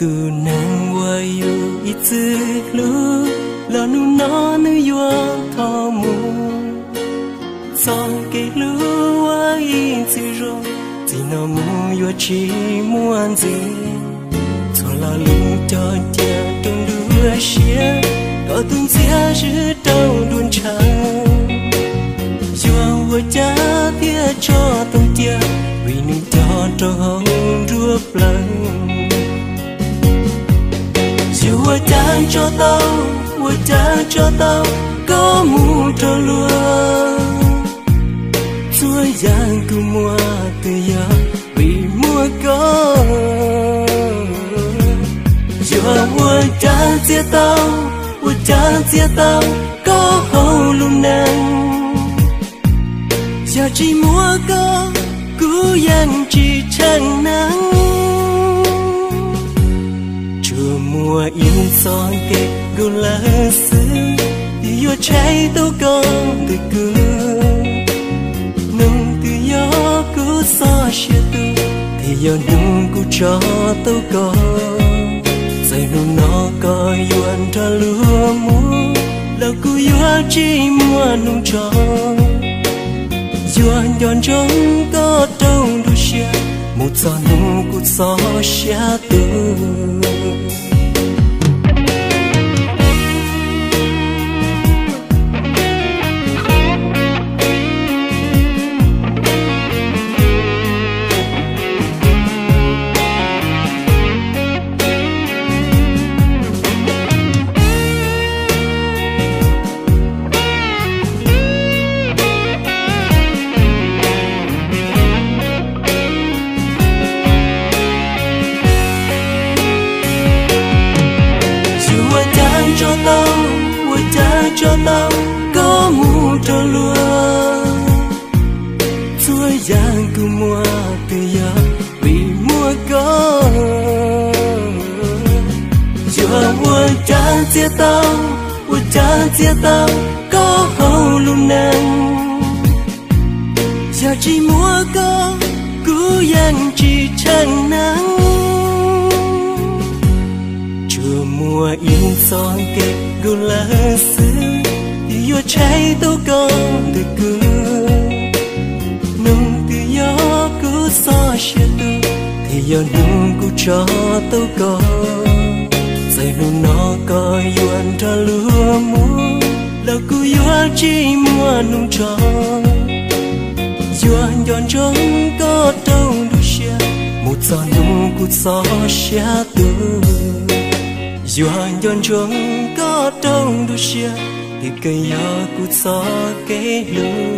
Tus neeg uas yus ib txwm hlub, los hnub no nws yuav thov mus. Txoj kev hlub uas ib txwm zoo, txij no mus yuav tsis muaj ntxiv. Txhua lo lus cog cia rau nruab siab, kom tus ntxias swb rau nruab ntshav. Yuav ua cas thiaj tso tau cia, vim nws cog rau hauv nruab plawv. Yuav ua cas tso tau, ua cas tso tau, koj mus rau luag. Txhua yam kuv muaj twb yog vim muaj koj. Yuav ua cas txiav tau, ua cas txiav tau, koj hauv lub neej. Yog tsis muaj koj, kuv yeej tsis tsheej neeg. Tsuas muaj ib txoj kev nkaus lawm xwb, twb yuav tsheej tau koj ntawm kuv. Hnub twg yog kuv txoj sia tu, thiaj yog hnub kuv tso tau koj. Txawm hnub no koj yuav nrog luag mus, los kuv yuav tsis muaj hnub tso. Yuav nco ntsoov koj rau nruab siab, mus txog hnub kuv txoj sia tu. Yuav ua cas tso tau, ua cas tso tau, koj mus rau luag. Txhua yam kuv muaj twb yog vim muaj koj. Yuav ua cas txiav tau, ua cas txiav tau, koj hauv lub neej. Yog tsis muaj koj, kuv yeej tsis tsheej neeg. Tsuas muaj ib txoj kev nkaus lawm xwb, twb yuav tsheej tau koj ntawm kuv. Hnub twg yog kuv txoj sia tu, thiaj yog hnub kuv tso tau koj. Txawm hnub no koj yuav nrog luag mus, los kuv yuav tsis muaj hnub tso. Yuav nco ntsoov koj rau nruab siab, mus txog hnub kuv txoj sia tu. Yuav nco ntsoov koj rau nruab siab, twb kawg yog kuv txoj kev hlub.